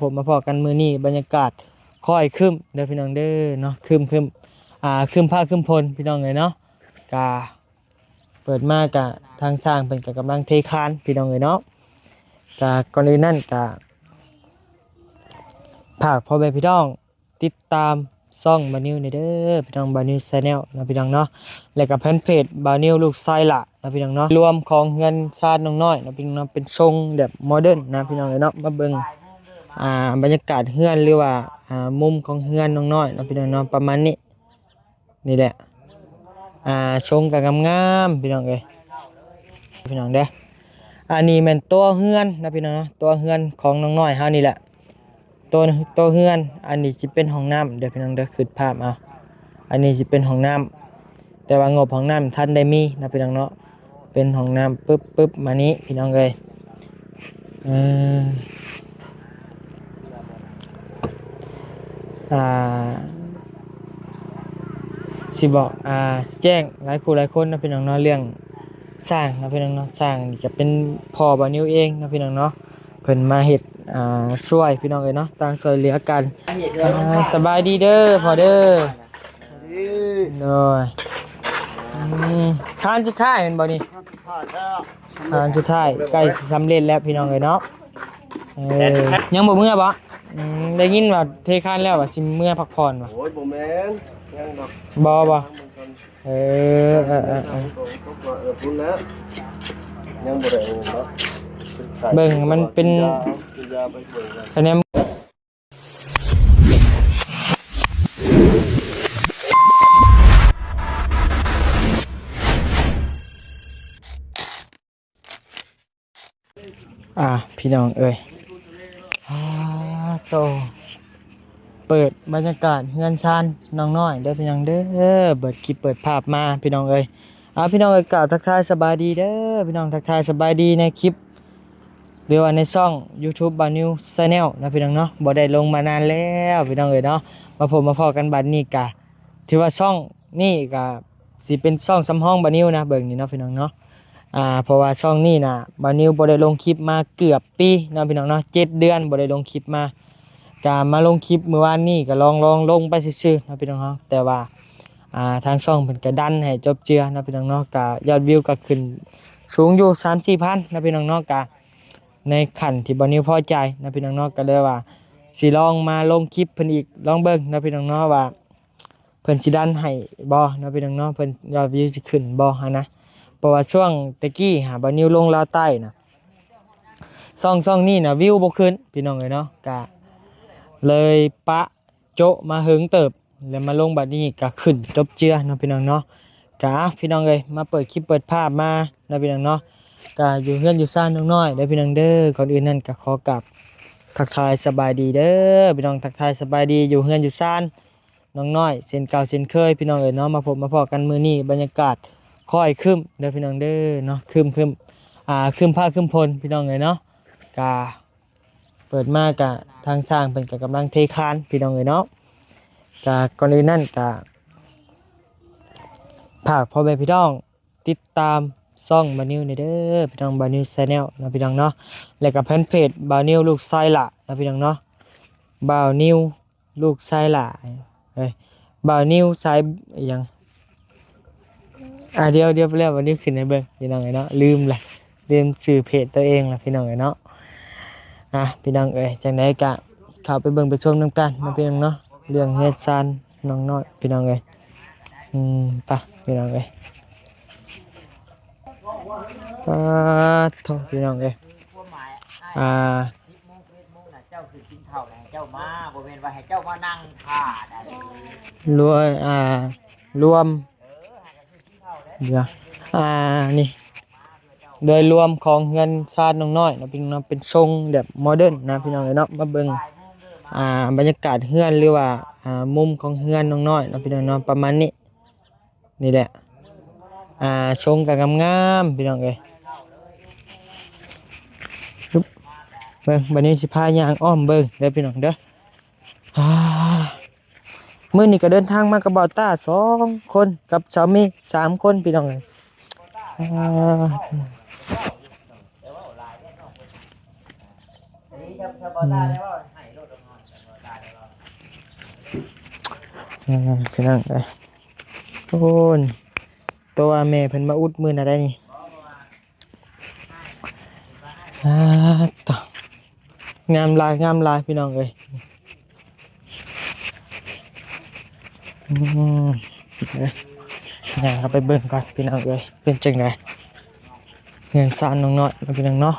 ພົບມາພໍ້ກັນມື້ນີ້ ບັນຍາກາດຄ້ອຍຄຶ້ມເດີພີ່ນ້ອງເດີເນາະ ຄຶ້ມໆ ອ່າ ຄຶ້ມຟ້າຄຶ້ມຝົນພີ່ນ້ອງເອີຍເນາະ. ກະເປີດມາກະທາງຊ່າງເພິ່ນກະກຳລັງເທຄານພີ່ນ້ອງເອີຍເນາະ. ກະກ່ອນອື່ນນັ້ນກະ ຝາກພໍ່ແມ່ພີ່ນ້ອງຕິດຕາມຊ່ອງບ່າວນິວແດ່ເດີພີ່ນ້ອງ ບ່າວນິວແຊນແນວເນາະພີ່ນ້ອງເນາະ ແລ້ວກະແຟນເພຈບ່າວນິວລູກຊາຍຫຼ້າເນາະພີ່ນ້ອງເນາະ. ລວມຂອງເຮືອນຊານນ້ອງນ້ອຍເນາະພີ່ນ້ອງເນາະ ເປັນຊົງແບບໂມເດີນນະພີ່ນ້ອງເອີຍເນາະ. ມາເບິ່ງ ອ່າ ບັນຍາກາດເຮືອນ ຫຼືວ່າ ອ່າ ມຸມຂອງເຮືອນນ້ອງນ້ອຍເນາະພີ່ນ້ອງເນາະ ປະມານນີ້. ນີ້ແຫຼະ ອ່າ ຊົງກະງາມໆ ພີ່ນ້ອງເອີຍ ພີ່ນ້ອງເດີ. ອັນນີ້ແມ່ນຕົວເຮືອນນະພີ່ນ້ອງເນາະ ຕົວເຮືອນຂອງນ້ອງນ້ອຍເຮົານີ້ແຫຼະ ຕົວ ຕົວເຮືອນ. ອັນນີ້ຊິເປັນຫ້ອງນ້ຳເດີພີ່ນ້ອງເດີ ຄຶດພາບເອົາ ອັນນີ້ຊິເປັນຫ້ອງນ້ຳ ແຕ່ວ່າງົບຫ້ອງນ້ຳທັນໄດ້ມີນະພີ່ນ້ອງເນາະ. ເປັນຫ້ອງນ້ຳປຶບໆ ມານີ້ພີ່ນ້ອງເອີຍ ເອີ ອ່າ ຊິບອກ ອ່າ ແຈ້ງຫຼາຍຄູ່ຫຼາຍຄົນເນາະພີ່ນ້ອງເນາະ ເລື່ອງຊ່າງເນາະພີ່ນ້ອງເນາະ. ຊ່າງນີ້ກະເປັນພໍ່ບ່າວນິວເອງເນາະພີ່ນ້ອງເນາະ ເພິ່ນມາເຮັດ ອ່າ ຊ່ວຍພີ່ນ້ອງເອີຍເນາະ ຕ່າງຊ່ວຍເຫຼືອກັນ. ອ່າ ສະບາຍດີເດີພໍ່ເດີ. ໂດຍ ອືມ ຄານສຸດທ້າຍແມ່ນບໍ່ນີ້? ຄານສຸດທ້າຍ ໃກ້ຊິສຳເລັດແລ້ວພີ່ນ້ອງເອີຍເນາະ. ເອີ ຍັງບໍ່ເມືອບໍ່? ອືມ ໄດ້ຍິນວ່າເທຄານແລ້ວວ່າຊິເມືອພັກຜ່ອນວ່າ. ໂອ້ຍ ບໍ່ແມ່ນ ຍັງດອກ ບໍ່ ບໍ່ ເອີ ເອີ ເອີ ເອີ ເອີ ພຸ້ນແລ້ວ ຍັງບໍ່ໄດ້ເນາະ. ເບິ່ງມັນເປັນ ກິນຢາ ກິນຢາໄປເບິ່ງກັນ ຄະແນນ ອ່າ ພີ່ນ້ອງເອີຍ ອ່າ ໂຕ ເປີດບັນຍາກາດເຮືອນຊານນ້ອງນ້ອຍເດີພີ່ນ້ອງເດີ ເປີດຄລິບເປີດພາບມາພີ່ນ້ອງເອີຍ. ອ່າ ພີ່ນ້ອງເອີຍ ກາບທັກທາຍສະບາຍດີເດີພີ່ນ້ອງ ທັກທາຍສະບາຍດີໃນຄລິບ ຫຼືວ່າໃນຊ່ອງຢູທູບບ່າວນິວແຊນແນວເນາະພີ່ນ້ອງເນາະ. ບໍ່ໄດ້ລົງມານານແລ້ວພີ່ນ້ອງເອີຍເນາະ ມາພົບມາພໍ້ກັນບັດນີ້ກະ ຖືວ່າຊ່ອງນີ້ກະຊິເປັນຊ່ອງສຳຮອງບ່າວນິວນະ ເບິ່ງນີ້ເນາະພີ່ນ້ອງເນາະ. ອ່າ ເພາະວ່າຊ່ອງນີ້ນະ ບ່າວນິວບໍ່ໄດ້ລົງຄລິບມາເກືອບປີເນາະພີ່ນ້ອງເນາະ ເຈັດເດືອນບໍ່ໄດ້ລົງຄລິບມາ ກະມາລົງຄລິບມື້ວານນີ້ ກະລອງ ລອງລົງໄປຊື່ໆເນາະພີ່ນ້ອງເນາະ. ແຕ່ວ່າ ອ່າ ທາງຊ່ອງເພິ່ນກະດັນໃຫ້ຈົບເຈືອເນາະພີ່ນ້ອງເນາະ ກະຍອດວິວກະຂຶ້ນສູງຢູ່ສາມສີ່ພັນເນາະພີ່ນ້ອງເນາະ ກະໃນຂັ້ນທີ່ບ່າວນິວພໍໃຈເນາະພີ່ນ້ອງເນາະ. ກະເລີຍວ່າຊິລອງມາລົງຄລິບເພິ່ນອີກ ລອງເບິ່ງເນາະພີ່ນ້ອງເນາະ ວ່າເພິ່ນຊິດັນໃຫ້ບໍ່ເນາະພີ່ນ້ອງເນາະ ເພິ່ນຍອດວິວຊິຂຶ້ນບໍ່ຫັ້ນນະ. ເພາະວ່າຊ່ວງແຕ່ກີ້ຫາບ່າວນິວລົງລາວໃຕ້ນະ ຊ່ອງ ຊ່ອງນີ້ນະ ວິວບໍ່ຂຶ້ນພີ່ນ້ອງເອີຍເນາະ ກະເລີຍປະໂຈະມາເຫິງເຕີບ ແລ້ວມາລົງບັດນີ້ກະຂຶ້ນຈົບເຈືອເນາະພີ່ນ້ອງເນາະ. ກະພີ່ນ້ອງເອີຍ ມາເປີດຄລິບເປີດພາບມາເນາະພີ່ນ້ອງເນາະ ກະຢູ່ເຮືອນຢູ່ຊານນ້ອງນ້ອຍເດີພີ່ນ້ອງເດີ. ກ່ອນອື່ນນັ້ນກະຂໍກາບທັກທາຍສະບາຍດີເດີພີ່ນ້ອງ ທັກທາຍສະບາຍດີຢູ່ເຮືອນຢູ່ຊານ ນ້ອງນ້ອຍເຊັ່ນເກົ່າເຊັ່ນເຄີຍພີ່ນ້ອງເອີຍເນາະ. ມາພົບມາພໍ້ກັນມື້ນີ້ ບັນຍາກາດຄ້ອຍຄຶ້ມເດີພີ່ນ້ອງເດີເນາະ ຄຶ້ມໆ ອ່າ ຄຶ້ມຟ້າຄຶ້ມຝົນພີ່ນ້ອງເອີຍເນາະ. ກະເປີດມາກະທາງຊ່າງເພິ່ນກະກຳລັງເທຄານພີ່ນ້ອງເອີຍເນາະ. ກະກ່ອນອື່ນນັ້ນກະຝາກພໍ່ແມ່ພີ່ນ້ອງ ຕິດຕາມຊ່ອງບ່າວນິວແດ່ເດີພີ່ນ້ອງ ບ່າວນິວແຊນແນວເນາະພີ່ນ້ອງເນາະ ແລ້ວກະແຟນເພຈບ່າວນິວລູກຊາຍຫຼ້າເນາະພີ່ນ້ອງເນາະ ບ່າວນິວລູກຊາຍຫຼ້າ ເອີຍ ບ່າວນິວຊາຍອີ່ຫຍັງ ອ່າ ດຽວ ດຽວໄປແລ້ວ ບ່າວນິວຂຶ້ນໃຫ້ເບິ່ງພີ່ນ້ອງເອີຍເນາະ ລືມລະ ລືມຊື່ເພຈໂຕເອງລະພີ່ນ້ອງເອີຍເນາະ. ອ່າ ພີ່ນ້ອງເອີຍ ຈັ່ງໃດກະເຂົ້າໄປເບິ່ງໄປຊົມນຳກັນເນາະພີ່ນ້ອງເນາະ ເລື່ອງເຮືອນຊານນ້ອງນ້ອຍພີ່ນ້ອງເອີຍ. ອືມ ໄປພີ່ນ້ອງເອີຍ ປາດໂທ ພີ່ນ້ອງເອີຍ ອ່າ ເຈົ້າຄືກິນເຂົ້າແລ້ວໃຫ້ເຈົ້າມາ ບໍ່ແມ່ນວ່າໃຫ້ເຈົ້າມານັ່ງຖ້າໄດ໋ ລວມ ອ່າ ລວມ ດຽວ ອ່າ ນີ້ ໂດຍລວມຂອງເຮືອນຊານນ້ອງນ້ອຍເນາະ ເປັນ ເນາະ ເປັນຊົງແບບໂມເດີນນະພີ່ນ້ອງເອີຍເນາະ. ມາເບິ່ງ ອ່າ ບັນຍາກາດເຮືອນ ຫຼືວ່າ ອ່າ ມຸມຂອງເຮືອນນ້ອງນ້ອຍເນາະພີ່ນ້ອງເນາະ ປະມານນີ້. ນີ້ແຫຼະ ອ່າ ຊົງກະງາມໆ ພີ່ນ້ອງເອີຍ ເບິ່ງ ບັດນີ້ຊິພາຍ່າງອ້ອມເບິ່ງເດີພີ່ນ້ອງເດີ. ອ່າ ມື້ນີ້ກະເດີນທາງມາກັບບ່າວຕ້າສອງຄົນ ກັບສາວເມສາມຄົນພີ່ນ້ອງເອີຍ. ອ່າ ອືມ. ອ່າ ພີ່ນ້ອງເອີຍ ໂອ້ຍ ໂຕວ່າແມ່ເພິ່ນມາອຸດມື້ນະໄດ໋ນີ້. ອ່າ ຕະ ງາມຫຼາຍ ງາມຫຼາຍ ພີ່ນ້ອງເອີຍ. ອືມ ຍ່າງເຂົ້າໄປເບິ່ງກ່ອນ ພີ່ນ້ອງເອີຍ ເປັນຈັ່ງໃດເຮືອນຊານນ້ອງນ້ອຍເນາະ ພີ່ນ້ອງເນາະ.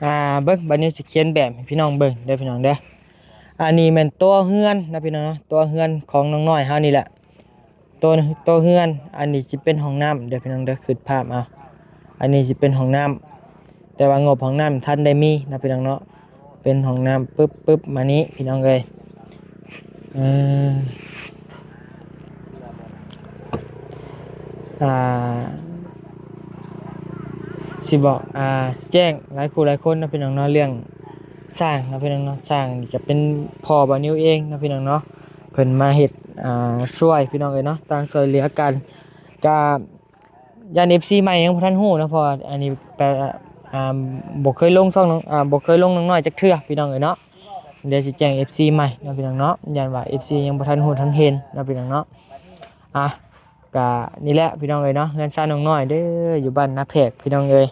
ອ່າ ເບິ່ງ ບາດນີ້ຊິຂຽນແບບໃຫ້ພີ່ນ້ອງເບິ່ງເດີ ພີ່ນ້ອງເດີ. ອັນນີ້ແມ່ນຕົວເຮືອນເນາະ ພີ່ນ້ອງເນາະ ຕົວເຮືອນຂອງນ້ອງນ້ອຍເຮົານີ້ແຫຼະ. ໂຕ ໂຕເຮືອນ ອັນນີ້ຊິເປັນຫ້ອງນ້ຳເດີພີ່ນ້ອງເດີ ຄຶດພາບເອົາ ອັນນີ້ຊິເປັນຫ້ອງນ້ຳ ແຕ່ວ່າງົບຫ້ອງນ້ຳທັນໄດ້ມີເນາະພີ່ນ້ອງເນາະ ເປັນຫ້ອງນ້ຳປຶບໆ ມານີ້ພີ່ນ້ອງເອີຍ. ເອີ ອ່າ ຊິບອກ ອ່າ ແຈ້ງຫຼາຍຄູ່ຫຼາຍຄົນເນາະພີ່ນ້ອງເນາະ ເລື່ອງຊ່າງເນາະພີ່ນ້ອງເນາະ ຊ່າງນີ້ກະເປັນພໍ່ບ່າວນິວເອງເນາະພີ່ນ້ອງເນາະ. ເພິ່ນມາເຮັດ ອ່າ ຊ່ວຍພີ່ນ້ອງເອີຍເນາະ ຕ່າງຊ່ວຍເຫຼືອກັນ. ກະຢ້ານເອັຟຊີໃໝ່ຍັງບໍ່ທັນຮູ້ເນາະ ເພາະວ່າອັນນີ້ ແປ ອ່າ ບໍ່ເຄີຍລົງຊ່ອງນ້ອງ ອ່າ ບໍ່ເຄີຍລົງນ້ອງນ້ອຍຈັກເທື່ອພີ່ນ້ອງເອີຍເນາະ. ດຽວຊິແຈ້ງເອັຟຊີໃໝ່ເນາະພີ່ນ້ອງເນາະ ຢ້ານວ່າເອັຟຊີຍັງບໍ່ທັນຮູ້ທັນເຫັນເນາະພີ່ນ້ອງເນາະ. ອ່ະ ກະນີ້ແຫຼະພີ່ນ້ອງເອີຍເນາະ ເຮືອນຊານນ້ອງນ້ອຍເດີ ຢູ່ບ້ານນາແພກພີ່ນ້ອງເອີຍ.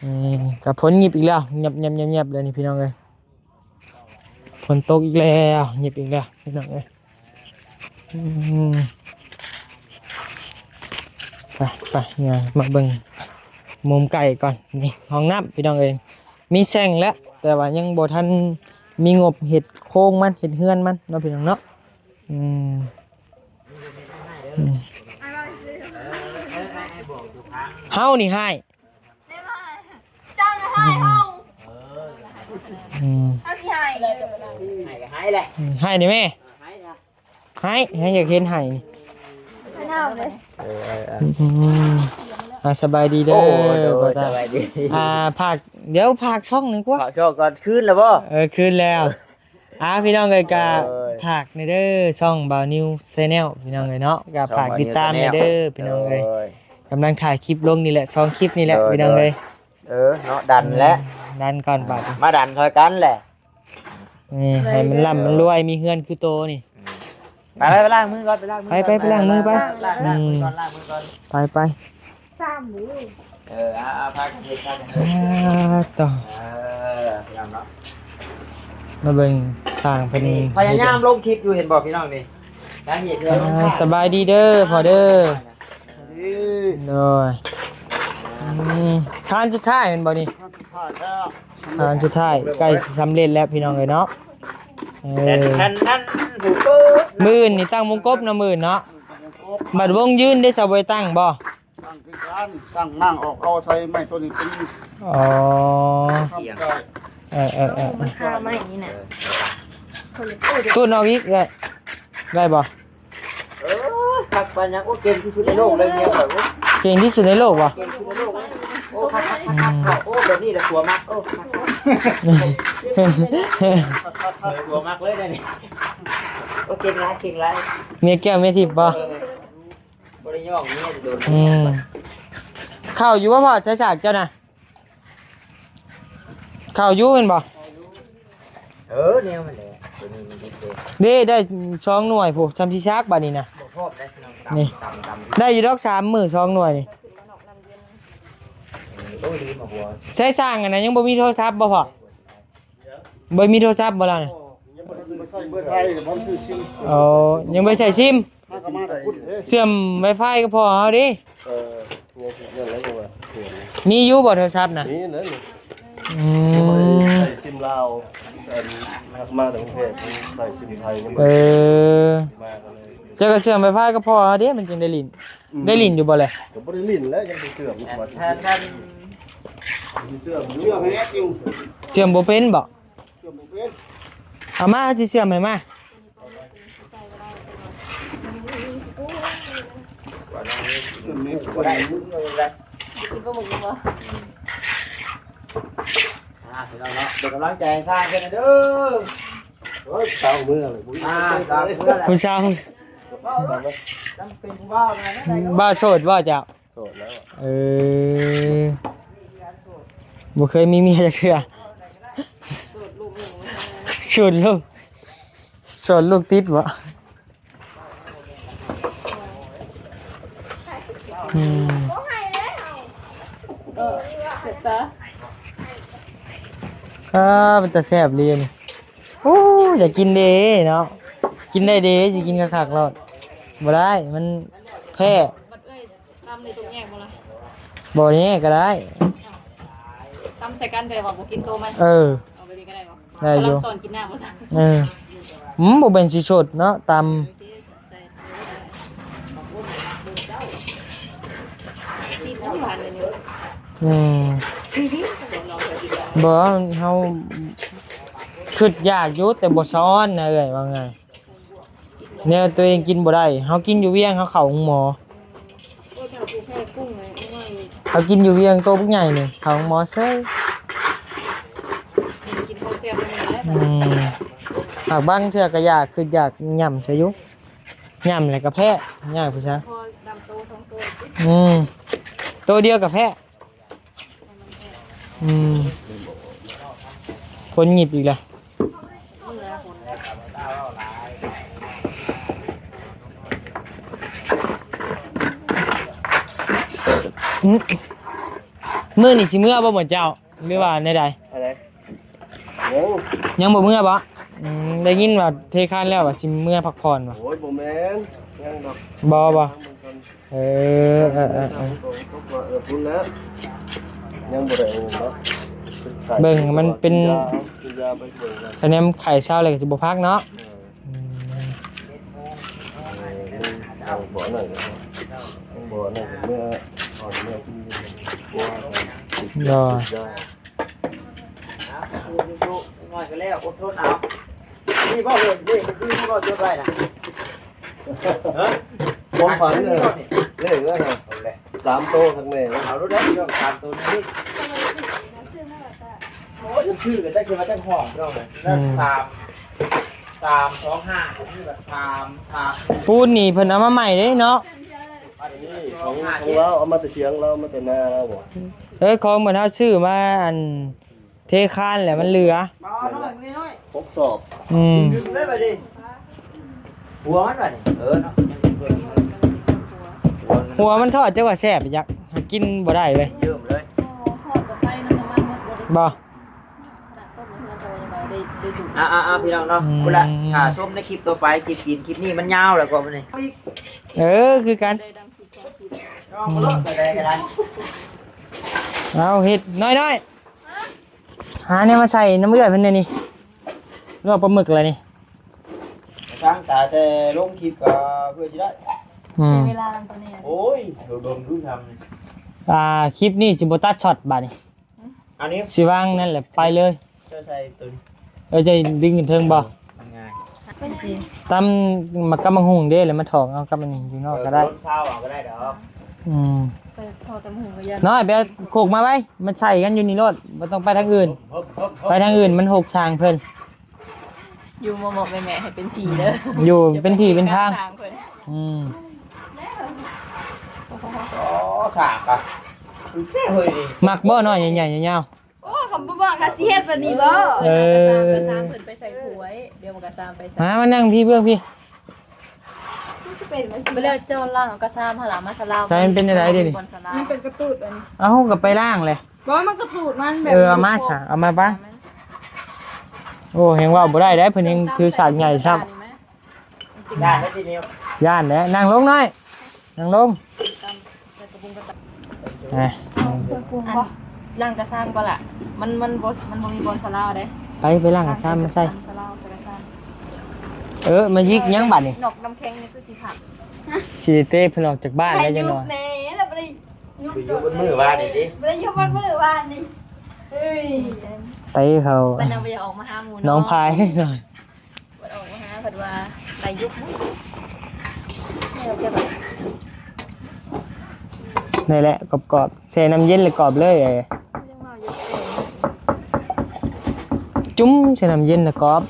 ອືມ ກະຝົນຫຍິບອີກແລ້ວ ຫຍັບໆໆໆ ເລີຍນີ້ພີ່ນ້ອງເອີຍ. ຝົນຕົກອີກແລ້ວ ຫຍິບອີກແລ້ວພີ່ນ້ອງເອີຍ. ອືມ ໄປ ໄປ ຍ່າງມາເບິ່ງມຸມໃກ້ກ່ອນ. ນີ້ຫ້ອງນ້ຳພີ່ນ້ອງເອີຍ ມີແຊງແລ້ວ ແຕ່ວ່າຍັງບໍ່ທັນມີງົບເຮັດໂຄງມັນ ເຮັດເຮືອນມັນເນາະພີ່ນ້ອງເນາະ. ອືມ ອືມ ເຮົານີ້ຮ້າຍ ເຈົ້ານະຮ້າຍເຮົາ. ອືມ ເຮົາຊິຮ້າຍ ຮ້າຍກໍຮ້າຍແຫຼະ. ອືມ ຮ້າຍໄດ້ແມ່ ຮ້າຍ ຮ້າຍ ຢາກເຫັນຮ້າຍນີ້. ເອີ ເອີ ເອີ ອືມ ອ່າ ສະບາຍດີເດີ. ໂອ້ ໂດຍ ສະບາຍດີ. ອ່າ ຝາກ ດຽວຝາກຊ່ອງໜຶ່ງກວ່າ ຝາກຊ່ອງກ່ອນ. ຄືນແລ້ວບໍ່? ເອີ ຄືນແລ້ວ. ອ່າ ພີ່ນ້ອງເອີຍ ກະຝາກແດ່ເດີ ຊ່ອງບ່າວນິວແຊນແນວ ພີ່ນ້ອງເອີຍເນາະ ກະຝາກຕິດຕາມແດ່ເດີພີ່ນ້ອງເອີຍ. ກຳລັງຖ່າຍຄລິບລົງນີ້ແຫຼະ ສອງຄລິບນີ້ແຫຼະພີ່ນ້ອງເອີຍ. ເອີເນາະ ດັນແຫຼະ ດັນກ່ອນບາດນີ້ ມາດັນຊ່ອຍກັນແຫຼະ. ນີ້ ໃຫ້ມັນລ່ຳມັນລວຍ ມີເຮືອນຄືໂຕນີ້. ໄປ ໄປ ໄປລ້າງມືກ່ອນ ໄປລ້າງມື ໄປ ໄປ ໄປ ລ້າງມືກ່ອນ ລ້າງມືກ່ອນ ໄປ ໄປ. ສາມມື້ ເອີ ເອົາ ເອົາ ພາກັນເຮັດ ພາກັນເຮັດ. ອ່າ ຕໍ່ ເອີ ພີ່ນ້ອງເນາະ ມາເບິ່ງຊ່າງເພິ່ນ ພະຍາຍາມລົງຄລິບຢູ່ ເຫັນບໍ່ພີ່ນ້ອງນີ້ ການເຮັດເຮືອນ. ອ່າ ສະບາຍດີເດີພໍ່ເດີ. ໂດຍ ອືມ ຄານສຸດທ້າຍແມ່ນບໍ່ນີ້? ຄານສຸດທ້າຍແລ້ວ ຄານສຸດທ້າຍ ໃກ້ຊິສຳເລັດແລ້ວພີ່ນ້ອງເອີຍເນາະ. ເອີ ມື້ອື່ນນີ້ຕັ້ງວົງກົບເນາະ ມື້ອື່ນເນາະ. ບັດວົງຢືນເດ ຊາວບໍ່ໄດ້ຕັ້ງບໍ່? ຕັ້ງຄືກັນ ຕັ້ງ ນັ່ງອອກ ເອົາໃສ່ໄມ້ໂຕນີ້ເປັນ ອໍ ເອີ ເອີ ເອີ ເອີ ຄາໄມ້ນີ້ນະ ຕູດອອກອີກ ໄດ້ ໄດ້ບໍ່? ເອີ ຄັກປານຫຍັງ. ໂອ້ ເກັ່ງທີ່ສຸດໃນໂລກເລີຍເມຍຂ້ອຍ. ໂອ້ ເກັ່ງທີ່ສຸດໃນໂລກບໍ່? ເກັ່ງທີ່ສຸດໃນໂລກເລີຍ. ໂອ້ ຄັກໆໆໆ. ອືມ ໂອ້ ແບບນີ້ແຫຼະຜົວມັກ. ໂອ້ ຄັກໆໆ ຜົວມັກເລີຍນີ້. ໂອ້ ເກັ່ງຫຼາຍ ເກັ່ງຫຼາຍ. ເມຍແກ້ວເມຍທິບບໍ່? ເອີ ບໍ່ໄດ້ຍ້ອງເມຍໂດນ. ອືມ ເຂົ້າຢູ່ບໍ່ພໍ່ ສາຍສາກເຈົ້ານະ? ເຂົ້າຢູ່ແມ່ນບໍ່? ເອີ ແນວມັນແຫຼະ ໂຕນີ້ມັນດິບເດ້. ເດ້ ໄດ້ສອງໜ່ວຍພຸ້ນ ຊ່ຳຊິຊາກບາດນີ້ນະ. ບໍ່ພ້ອມໄດ໋ພີ່ນ້ອງ. ນີ້ ຕຳ ຕຳ ຕຳ ໄດ້ຢູ່ດອກ ສາມມື້ ສອງໜ່ວຍນີ້. ໂອ້ຍ ລືມເອົາຫົວ. ໃຊ້ຊ່າງອັນນັ້ນຍັງບໍ່ມີໂທລະສັບບໍ່ພໍ່? ບໍ່ມີໂທລະສັບບໍ່ລາວນະ? ອໍ ຍັງບໍ່ໄດ້ໃຊ້ເບີໄທ ບໍ່ໄດ້ຊື້ຊິມ. ອໍ ຍັງບໍ່ໄດ້ໃຊ້ຊິມ. ຫາກະມາແຕ່ພຸ້ນເດ້ ເຊື່ອມໄວຟາຍກັບພໍ່ເຮົາເດ້. ເອີ ຍັງຊິເລື່ອງໃດກໍວ່າເຊື່ອມ. ມີຢູ່ບໍ່ໂທລະສັບນະ? ມີແລ້ວນີ້. ອືມ ຍັງບໍ່ໄດ້ໃຊ້ຊິມລາວ ອັນ ຫາກະມາແຕ່ກຸງເທບ ໃຊ້ຊິມໄທ. ເອີ ມາກໍເລີຍ ເຈົ້າກໍເຊື່ອມໄວຟາຍກັບພໍ່ເຮົາເດ້ ມັນຈຶ່ງໄດ້ຫຼິ້ນ. ອືມ ໄດ້ຫຼິ້ນຢູ່ບໍ່ແລະ? ກໍບໍ່ໄດ້ຫຼິ້ນແລ້ວ ຍັງໄປເຊື່ອມ. ແທນ ແທນ ເຊື່ອມ ເຊື່ອມບໍ່ເປັນບໍ່? ເຊື່ອມບໍ່ເປັນ. ເອົາມາ ເຮົາຊິເຊື່ອມໃຫ້ມາ. ອ່າ ພີ່ນ້ອງເນາະ ເປັນກຳລັງໃຈໃຫ້ຊ່າງເພິ່ນເດີ. ໂອ້ຍ ເຊົາເມືອເລີຍ ຜູ້ສາວ ຜູ້ສາວ ເວົ້າໂລດ ຈຳເປັນຜູ້ບ່າວນະ. ບ່າວໂສດບໍ່ເຈົ້າ? ໂສດແລ້ວ. ເອີ ບໍ່ເຄີຍມີເມຍຈັກເທື່ອ. ໂສດລູກ ໂສດລູກຕິດບໍ່? ອືມ ເອີ ເສບຕາ ອ່າ ເປັນຕາແຊບອີ່ຫຼີນີ້. ໂອ້ ຢາກກິນເດ້ເນາະ ກິນໄດ້ເດ້ ຊິກິນຄັກໆໂລດ. ບໍ່ໄດ້ ມັນແພ້. ບັດເອື້ອຍຕຳນີ້ຕ້ອງແຍກບໍ່ລະ? ບໍ່ແຍກກໍໄດ້ ຕຳໃສ່ກັນ ແຕ່ວ່າບໍ່ກິນໂຕມັນ. ເອີ ເອົາໄປນີ້ກໍໄດ້ບໍ່? ໄດ້ຢູ່ ຕອນກິນນ້ຳບໍ່? ເອີ ອືມ ບໍ່ແມ່ນຊິສົດເນາະ ຕຳ. ອືມ ບໍ່ ເຮົາຄິດຢາກຢູ່ ແຕ່ບໍ່ສະອອນນະເອື້ອຍ ວ່າງ່າຍ. ແນວຕົວເອງກິນບໍ່ໄດ້ ເຮົາກິນຢູ່ວຽງ ເຮົາເຂົ້າໂຮງໝໍ. ເຮົາກິນຢູ່ວຽງໂຕບັກໃຫຍ່ນີ້ ເຂົ້າໂຮງໝໍເສີຍ. ກິນຂອງແຊບນຳນີ້ແຫຼະ. ອືມ ຫາກບາງເທື່ອກໍຢາກ ຄືຢາກຫຍ້ຳໃສ່ຢູ່ ຫຍ້ຳແລ້ວກໍແພ້ ຍາກຄືຊະ. ພໍດຳໂຕສອງໂຕ. ອືມ ໂຕດຽວກໍແພ້. ອືມ ຄົນຫຍິບອີກແລ້ວ. ອືມ ມື້ນີ້ຊິເມືອບໍ່ໝົດເຈົ້າ ຫຼືວ່າແນວໃດ? ອັນໃດ? ຍັງ ຍັງບໍ່ເມືອບໍ່? ອືມ ໄດ້ຍິນວ່າເທຄານແລ້ວວ່າຊິເມືອພັກຜ່ອນວ່າ. ໂອ້ຍ ບໍ່ແມ່ນ ຍັງດອກ. ບໍ່ ບໍ່ ເອີ ເອີ ເອີ ເອີ ພຸ້ນແຫຼະ ຍັງບໍ່ໄດ້ເນາະ. ເບິ່ງມັນເປັນ ກິນຢາ ກິນຢາໄປເບິ່ງກັນ ຄະແນນໄຂ້ເຊົາແລ້ວກໍຊິບໍ່ພັກເນາະ. ເອີ ອືມ ເອີ ບໍ່ນັ້ນ ບໍ່ນັ້ນ ເມື່ອ ອອກເມື່ອກິນ ໂດຍ ສູ້ໆ ຈັກໜ້ອຍກໍແລ້ວ ອົດທົນເອົາ. ນີ້ບໍ່ເຫັນ ນີ້ຄືນີ້ບໍ່ຈົດໄວ້ນະ? ຮະ? ຄວາມຝັນເອີ ເລີກແລ້ວນະ ເອົາແຫຼະ ສາມໂຕທັກແນ່ເນາະ. ເອົາໂລດໄດ໋ ສາມໂຕນີ້. ໂອ້ຍ ຊື່ກັນຈັກຊິວ່າຈັກຫ້ອງ ພີ່ນ້ອງເອີຍ. ອືມ ສາມ ສາມສອງຫ້າ ນີ້ກໍສາມ ສາມ ປູນນີ້ເພິ່ນເອົາມາໃໝ່ເດ້ເນາະ. ອັນນີ້ຂອງ ຂອງລາວ ເອົາມາແຕ່ທຽງລາວ ເອົາມາແຕ່ນາລາວບໍ່? ເອີ ຂອງເພິ່ນເຮົາຊື້ມາ ອັນ ເທຄານແຫຼະມັນເຫຼືອ ບໍ່ນ້ອຍ ນ້ອຍ ຫົກສອບ. ອືມ ດຶງເລີຍບາດນີ້ ຫົວມັນບາດນີ້. ເອີເນາະ ຍັງເປັນຕົວນີ້ ຫົວມັນທອດ ຈັກວ່າແຊບ ຢາກ ຫາກິນບໍ່ໄດ້ເລີຍ ເຢີ້ມເລີຍ. ບໍ່ ອ່າໆໆ ພີ່ນ້ອງເນາະ ອືມ ພຸ້ນລະ ຖ້າຊົມໃນຄລິບຕໍ່ໄປ ຄລິບກິນ ຄລິບນີ້ມັນຍາວແລ້ວກໍມື້ນີ້. ເອີ ຄືກັນ ເອົາເຮັດນ້ອຍໆ ຫາແນວມາໃສ່ນຳເອື້ອຍເພິ່ນແດ່ນີ້ ລວກປາໝຶກລະນີ້. ສ້າງຕາແຕ່ລົງຄລິບກໍເພື່ອຊິໄດ້ ອືມ ໃຊ້ເວລານຳຕົວນີ້. ໂອ້ຍ ດົນໆ ຄືທຳນີ້. ອ່າ ຄລິບນີ້ຊິບໍ່ຕັດຊັອດບາດນີ້ ອັນນີ້ຊິວາງນັ້ນແຫຼະ ໄປເລີຍ. ເຈົ້າໃສ່ຕົວນີ້ ເອີ ເຈົ້າດຶງຂຶ້ນເທິງບໍ່? ມັນງ່າຍ ຕຳໝາກ ກັບໝາກຫຸ່ງເດ້ ແລ້ວມາຖອກເອົາກັບອັນນີ້ຢູ່ນອກກໍໄດ້ ເອີ ເອົາກໍໄດ້ດອກ. ອືມ ໄປເຂົ້າຕຳຫຸ່ງກໍຢ່າ ນ້ອຍ ໄປເອົາໂຄກມາໄວ້ ມັນໃສ່ກັນຢູ່ນີ້ໂລດ ບໍ່ຕ້ອງໄປທາງອື່ນ ໄປທາງອື່ນມັນຫົກຊ່າງເພິ່ນ. ຢູ່ເໝາະໆແໝະໆ ໃຫ້ເປັນທີ່ເດີ ຢູ່ເປັນທີ່ເປັນທາງ. ອືມ ໂອ້ ສາກະ ມັກບໍ່ ນ້ອຍໃຫຍ່ໆຍາວໆ? ໂອ້ ຄຳບໍ່ບອກກະຊິເຮັດແບບນີ້ບໍ່? ເອີ ເວລາກະຊາມ ກະຊາມເພິ່ນໄປໃສ່ຖ້ວຍ ດຽວມັນກະຊາມໄປໃສ່ ມາ ມານັ່ງພີ້ເບື້ອງພີ້. ບໍ່ແລ້ວເຈົ້າລ້າງເອົາກະຊາມຫັ້ນລະມາສະລາວ ໃສ່ມັນເປັນຈັ່ງໃດເດນີ້? ມັນເປັນກະຕູດອັນນີ້ ເອົ້າ ກໍໄປລ້າງແຫຼະ. ບໍ່ ມັນກະຕູດມັນແບບ ເອີ ເອົາມາຊະ ເອົາມາປະ. ໂອ້ ແຮງເວົ້າບໍ່ໄດ້ເດ້ ເພິ່ນແຮງຖືສາກໃຫຍ່ຊ້ຳ. ຢ້ານແຫຼະ ນັ່ງລົງນ້ອຍ ນັ່ງລົງ. ອ່ະ ລ້າງກະຊາມກ່ອນລະ ມັນ ມັນບໍ່ ມັນບໍ່ມີບ່ອນສະລາວເດ້. ໄປ ໄປລ້າງກະຊາມມາໃສ່ ເອີ ມາຍິກຫຍັງບາດນີ້? ນອກນ້ຳແຂງນີ້ຄືຊິຂາດ ຊິໄດ້ເຕະເພິ່ນອອກຈາກບ້ານແລ້ວຈັກໜ້ອຍ. ແນ່ ລະບໍ່ໄດ້ ຢູ່ເບິດມື້ວານນີ້ຕິ ບໍ່ໄດ້ຢູ່ເບິດມື້ວານນີ້. ເອີຍ ໄປເຂົາ ມັນຍັງບໍ່ຢາກອອກມາຫາໝູ່ ນ້ອງພາຍໜ້ອຍ ເພິ່ນອອກມາຫາ ເພິ່ນວ່າໄລ່ຍຸບ. ນີ້ແຫຼະ ກອບໆ ແຊ່ນ້ຳເຢັນແລ້ວກອບເລີຍ. ເອີ ຈຸ່ມໃສ່ນ້ຳເຢັນແລ້ວກອບ.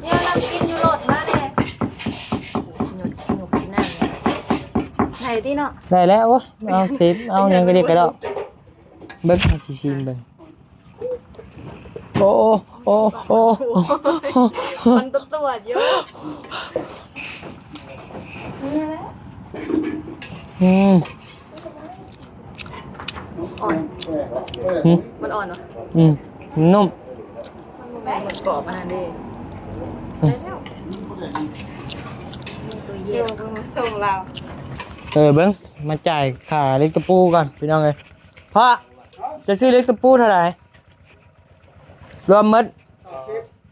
ນີ້ເຮົານັ່ງກິນຢູ່ລົດມາແດ່ ຍົກ ຍົກກິນນ້ຳ ໄດ້ຕິເນາະ? ໄດ້ແລ້ວ. ໂອ້ຍ ເອົາຊິບ ເອົາຫຍັງກະດິກກະດອກ ເບິ່ງ ເຮົາຊິຊີມເບິ່ງ. ໂອ້ ໂອ້ ໂອ້ ໂອ້ ມັນຕະຕວດຢູ່. ນີ້ແຫຼະ ອືມ ອ່ອນ ຫຶ? ມັນອ່ອນຫວາ? ອືມ ນຸ້ມ ມັນບໍ່ແມ່ນໝົດກອບອັນນັ້ນເດ້. ອືມ ມີຕູ້ເຢັນ ສົ່ງລາວ. ເອີ ເບິ່ງ ມາຈ່າຍຄ່າເຫຼັກຕະປູກ່ອນ ພີ່ນ້ອງເອີຍ. ພໍ່ ຈະຊື້ເຫຼັກຕະປູເທົ່າໃດ? ລວມໝົດ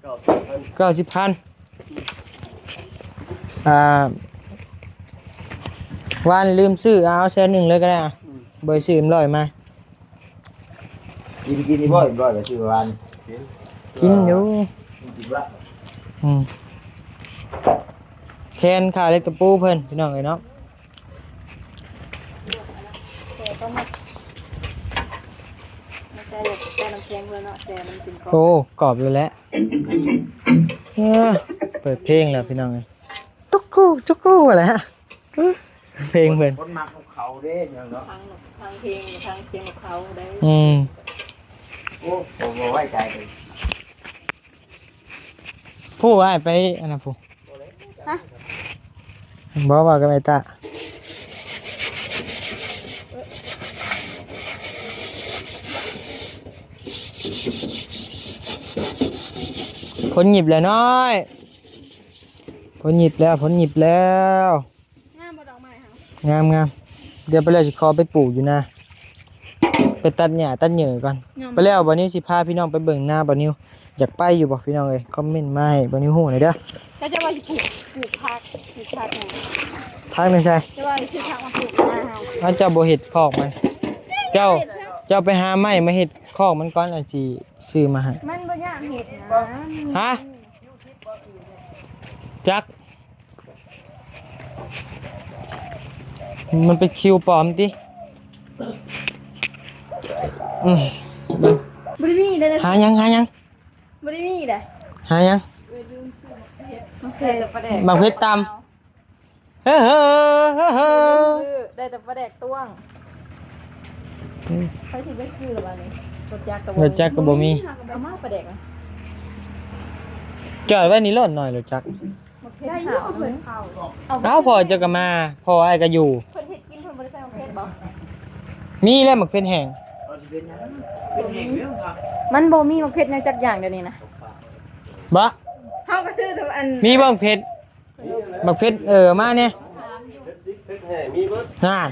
ເກົ້າສິບພັນ ເກົ້າສິບພັນ. ອ່າ ວານລືມຊື້ ເອົາແສນໜຶ່ງເລີຍກໍໄດ້ ອືມ ບໍ່ໄດ້ຊື້ເອັມຮ້ອຍມາ. ກິນ ກິນອີກບໍ່? ເອັມຮ້ອຍກໍຊື້ວານ ກິນຢູ່ ກິນອີກລະ. ອືມ ແທນຄ່າເຫຼັກຕະປູເພິ່ນ ພີ່ນ້ອງເອີຍເນາະ. ແຕ່ປາໝຶກ ແຕ່ ແຕ່ນ້ຳແຂງເພິ່ນເນາະ ແຕ່ມັນເປັນກອບ. ໂອ້ ກອບເລີຍແຫຼະ. ເອີ ເປີດເພງແລ້ວ ພີ່ນ້ອງເອີຍ ຕຸກກູ ຕຸກກູ ແຫຼະ ເພງເພິ່ນ. ຄົນມັກນົກເຂົາເດ້ ພີ່ນ້ອງເນາະ ທັງ ທັງເພງ ທັງສຽງນົກເຂົາໄດ້. ອືມ ໂອ້ ບໍ່ ບໍ່ໄວ້ໃຈເລີຍ. ຜູ້ວ່າໄປອັນນັ້ນຜູ້ ຮະ? ບໍ່ ເວົ້າກັບໄອ້ຕາ. ຝົນຫຍິບແລ້ວນ້ອຍ ຝົນຫຍິບແລ້ວ ຝົນຫຍິບແລ້ວ. ງາມບໍ່ດອກໄມ້ເຮົາ? ງາມໆ. ດຽວໄປແລ້ວຊິຂໍໄປປູກຢູ່ນາ ໄປຕັດຫຍ້າຕັດເຫຍື້ອກ່ອນ. ງາມ. ໄປແລ້ວບ່າວນິວຊິພາພີ່ນ້ອງໄປເບິ່ງນາບ່າວນິວ. ຢາກໄປຢູ່ບໍ່ພີ່ນ້ອງເອີຍ? ຄອມເມັນມາໃຫ້ບ່າວນິວຮູ້ໜ່ອຍເດີ. ແລ້ວເຈົ້າວ່າຊິປູກ ປູກຜັກ ປູກຜັກຫຍັງ? ຜັກໃນໃສ? ເຈົ້າວ່າຊິຊື້ຜັກມາປູກນາເຮົາ. ເອົາ ເຈົ້າບໍ່ເຮັດຄອກມັນ ເຈົ້າ ເຈົ້າໄປຫາໄມ້ມາເຮັດຄອກມັນກ່ອນ ແລ້ວຊິຊື້ມາໃຫ້. ມັນບໍ່ຍາກເຮັດນະ. ຮະ? ຈັກ ມັນເປັນຄິວປອມຕິ? ອືມ ບໍ່ໄດ້ມີເດ້. ຫາຫຍັງ? ຫາຫຍັງ? ບໍ່ໄດ້ມີເດ້. ຫາຫຍັງ? ໝາກເຜັດ ໝາກເຜັດຕຳ. ເຮີ ເຮີ ເຮີ ເຮີ ໄດ້ແຕ່ປາແດກຕວງ. ອືມ ໃຜຊິໄປຊື້ລະບາດນີ້? ລົດຈັກກໍບໍ່ມີ ລົດຈັກກໍບໍ່ມີ. ເອົາມາປາແດກນະ ຈອດໄວ້ນີ້ໂລດໜ້ອຍລົດຈັກ. ໄດ້ຢູ່ເພິ່ນເຂົ້າ. ເອົາ ພໍ່ເຈົ້າກໍມາ ພໍ່ອ້າຍກໍຢູ່. ເພິ່ນເຮັດກິນ ເພິ່ນບໍ່ໄດ້ໃສ່ໝາກເຜັດບໍ່? ມີແລ້ວໝາກເຜັດແຫ້ງ. ມັນບໍ່ມີໝາກເຜັດຫຍັງຈັກຢ່າງດຽວນີ້ນະ. ບໍ່ ເຮົາກໍຊື້ແຕ່ອັນ ມີບໍ່ໝາກເຜັດ? ໝາກເຜັດ ເອີ ມາແດ່. ເຜັດດິບ ເຜັດແຫ້ງມີເບິດ. ນັ້ນ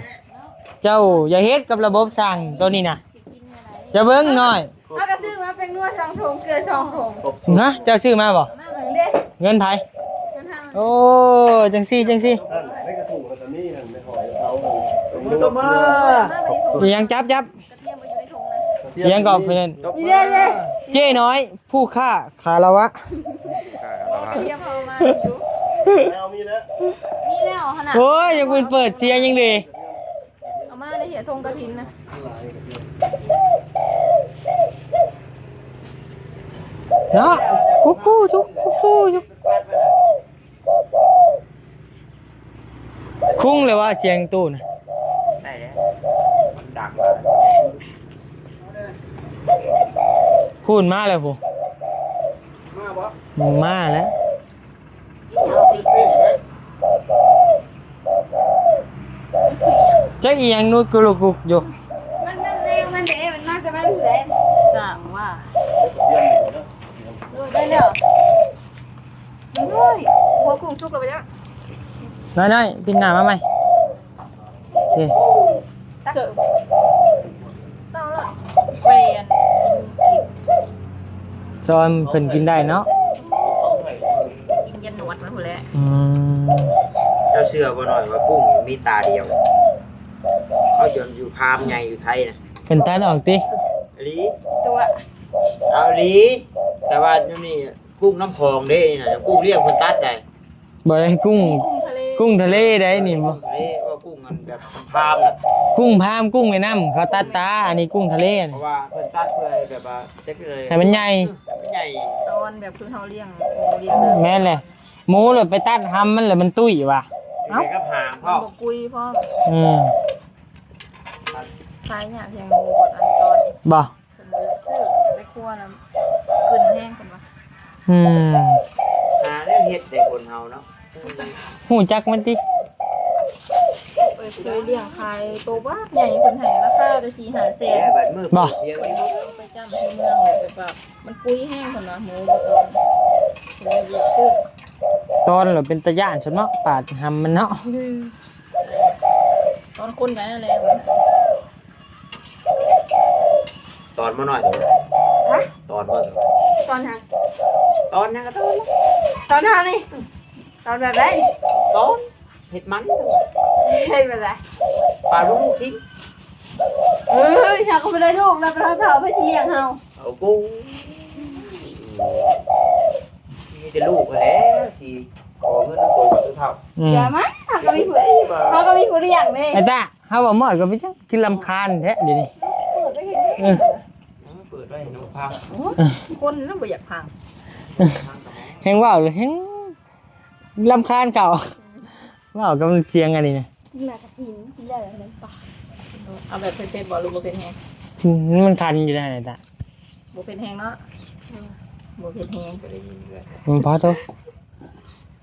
ເຈົ້າຢ່າເຮັດກັບລະບົບສັ່ງໂຕນີ້ນະ. ຈະເບິ່ງໜ້ອຍ ເຮົາກໍຊື້ມາແປ້ງນົວສອງຖົງ ເກືອສອງຖົງນະ. ເຈົ້າຊື້ມາບໍ່? ເດ້. ເງິນໃຜ? ເງິນເຮົາ. ໂອ້ ຈັ່ງຊີ້ ຈັ່ງຊີ້. ນັ້ນ ໃນກະຖົງມັນກໍມີຫັ້ນ ໃນຫອຍເຂົາຫັ້ນ. ເອົາມາ ອີຫຍັງ? ຈັບ ຈັບ ກະທຽມບໍ່ຢູ່ໃນຖົງນະ. ກະທຽມ ອີຫຍັງກໍເພິ່ນ? ນີ້ເດ້ ເຈ້ນ້ອຍ ຜູ້ຄ້າຄາລະວະ. ກະທຽມເຮົາມາຢູ່ ແລ້ວມີແລ້ວ ມີແລ້ວຫັ້ນນະ. ໂອ້ຍ ຍັງເປັນເປີດເສຍງຍັງດີ. ເອົາມາໄດ້ເຫຍ ຖົງກະຖິນນະ ເນາະ. ກຸກກູ ກຸກກູ ກຸກກູ ຄຸງເລີຍວ່າສຽງຕູ້ນະ. ໄດ້ແລ້ວ ມັນດັງ. ພຸ້ນມາແລ້ວພຸ້ນ ມາບໍ່? ມາແລ້ວ. ຈັກອີຫຍັງນູດກຸລຸກກຸກຢູ່. ມັນ ມັນແນວມັນເດ້ ມັນມາແຕ່ບ້ານຜູ້ໃດ? ສ້າງວ່າ ໂດຍ ໄດ້ແລ້ວ. ໂອ້ຍ ຫົວກຸ້ງສຸກແລ້ວບໍ່ຈັກ. ນ້ອຍໆ ປິ່ນໜ້າມາໃໝ່. ໂອເຄ ເສີບ ເອົາລະ ແມ່ນ ກິນອີກ ຊອນເພິ່ນກິນໄດ້ເນາະ ກິນຢານວດມັນພຸ້ນແຫຼະ. ອືມ ເຈົ້າເຊື່ອບໍ່ນ້ອຍວ່າກຸ້ງມີຕາດຽວ? ເຮົາຈົນຢູ່ຟາມໃຫຍ່ຢູ່ໄທນະ ເພິ່ນຕັດອອກຕິ? ອີ່ຫຼີ ຕົວະ ເອົາອີ່ຫຼີ ແຕ່ວ່າຢູ່ນີ້ ກຸ້ງນ້ຳຂອງເດ້ນີ້ນະ ກຸ້ງລ້ຽງເພິ່ນຕັດໄດ້. ບໍ່ໄດ້ກຸ້ງ ກຸ້ງທະເລ ກຸ້ງທະເລໄດ໋ນີ້. ບໍ່ ກຸ້ງທະເລ ເວົ້າກຸ້ງອັນແບບພາມນະ ກຸ້ງພາມ ກຸ້ງແມ່ນ້ຳ ເຂົາຕັດຕາ. ອັນນີ້ກຸ້ງທະເລ ເພາະວ່າເພິ່ນຕັດເພື່ອໃຫ້ແບບວ່າ ຈັກເລີຍ ໃຫ້ມັນໃຫຍ່ ໃຫ້ມັນໃຫຍ່ ຕອນແບບຄືເຮົາລ້ຽງ ລ້ຽງ ແມ່ນແຫຼະ. ໝູໂລດໄປຕັດຮຳມັນແຫຼະ ມັນຕຸ້ຍວ່າ. ເອົ້າ ກັບຫາງ ມັນບໍ່ກຸຍພ້ອມ. ອືມ ຂາຍຍາກແຮງໝູ ອັນຕອນ ບໍ່ ເພິ່ນຊື້ໄປຄົວນຳ ຂຶ້ນແຮງເພິ່ນວ່າ. ອືມ ຫາແນວເຮັດແດ່ຄົນເຮົາເນາະ ຮູ້ຈັກມັນຕິ. ເຄີຍລ້ຽງຂາຍໂຕບັກໃຫຍ່ ເພິ່ນໃຫ້ລາຄາແຕ່ສີ່ຫ້າແສນ ບໍ່? ໄປຈ້ຳທີ່ເມືອງ ແບບວ່າມັນປຸຍແຮງ ເພິ່ນວ່າໝູບໍ່ຕອນ ເພິ່ນເລີຍບໍ່ຢາກຊື້. ຕອນລະເປັນຕາຢ້ານຊັ້ນເນາະ ປາດຫຳມັນເນາະ. ຕອນຄົນກໍນັ້ນແຫຼະ ຕອນບໍ່ນ້ອຍ ຮະ? ຕອນບໍ່? ຕອນຫຍັງ? ຕອນຫຍັງກໍຕອນ ຕອນເຮົານີ້ ຕອນແບບໃດ? ຕອນເຮັດມັນ ເຮັດແບບໃດ? ປາລູກຖິ້ມ. ເອີຍ ເຮົາກໍບໍ່ໄດ້ລູກແລ້ວ ເຮົາເຖົ້າ ໃຜຊິລ້ຽງເຮົາ? ເອົາກູ ມີແຕ່ລູກຫັ້ນແຫຼະ ຊິຂໍເງິນນຳໂຕເຖົ້າ. ອືມ ຢ່າມາ ເຮົາກໍມີຜູ້ ເຮົາກໍມີຜູ້ລ້ຽງເດ້. ໄອ້ຕາ ເຮົາເວົ້າມອດກໍເປັນຫຍັງ ຄືລຳຄານແທ້ດຽວນີ້. ເອີ ເປີດໄວ້ໃຫ້ນ້ອງຟັງ ຄົນນະບໍ່ຢາກຟັງ ແຮງເວົ້າແຮງລຳຄານເຂົາ ເວົ້າກັບສຽງອັນນີ້ນະ. ກິນໜ້າກະກິນ ກິນໄດ້ແລ້ວມັນປາກ. ເອົາແບບເຜັດໆບໍ່ ຫຼືບໍ່ເຜັດແຮງ? ອືມ ມັນຄັນຢູ່ໃນນັ້ນແຫຼະ ບໍ່ເຜັດແຮງເນາະ. ອືມ ບໍ່ເຜັດແຮງ ອືມ ພໍໂຕ.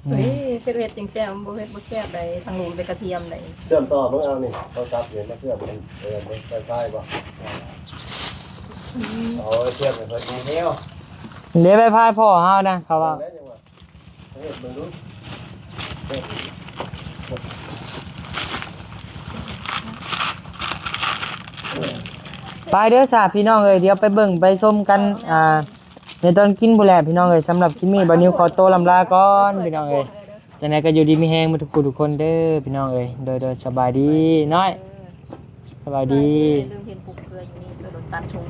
ເອີຍ ເຜັດໆຈັ່ງແຊບ ມັນບໍ່ເຜັດບໍ່ແຊບໃດ ທາງລຸງໄປກະທຽມໃດ. ເຊື່ອມຕໍ່ເບິ່ງເອົານີ້ ໂທລະສັບເຫັນມາເຊື່ອມ ເອີ ໄວໄຟບໍ່? ອືມ ເອົາໄວ້ເຊື່ອມໃຫ້ເພິ່ນແດ່ແນວ ເດ້ໄວໄຟພໍ່ເຮົານະ ເຂົາວ່າ. ເຮັດເບິ່ງດູ ໄປເດີຊະພີ່ນ້ອງເອີຍ ດຽວໄປເບິ່ງໄປຊົມກັນ ອ່າ ໃນຕອນກິນພຸ້ນແຫຼະພີ່ນ້ອງເອີຍ. ສຳລັບຄລິບນີ້ ບ່າວນິວຂໍໂຕລ່ຳລາກ່ອນພີ່ນ້ອງເອີຍ. ຈັ່ງໃດກໍຢູ່ດີມີແຮງໝົດທຸກຜູ້ທຸກຄົນເດີພີ່ນ້ອງເອີຍ. ໂດຍ ໂດຍ ສະບາຍດີນ້ອຍ ສະບາຍດີ. ຢ່າລືມເຫັນປູກເກືອຢູ່ນີ້ ເອີ ລົດຕັດຖົງ.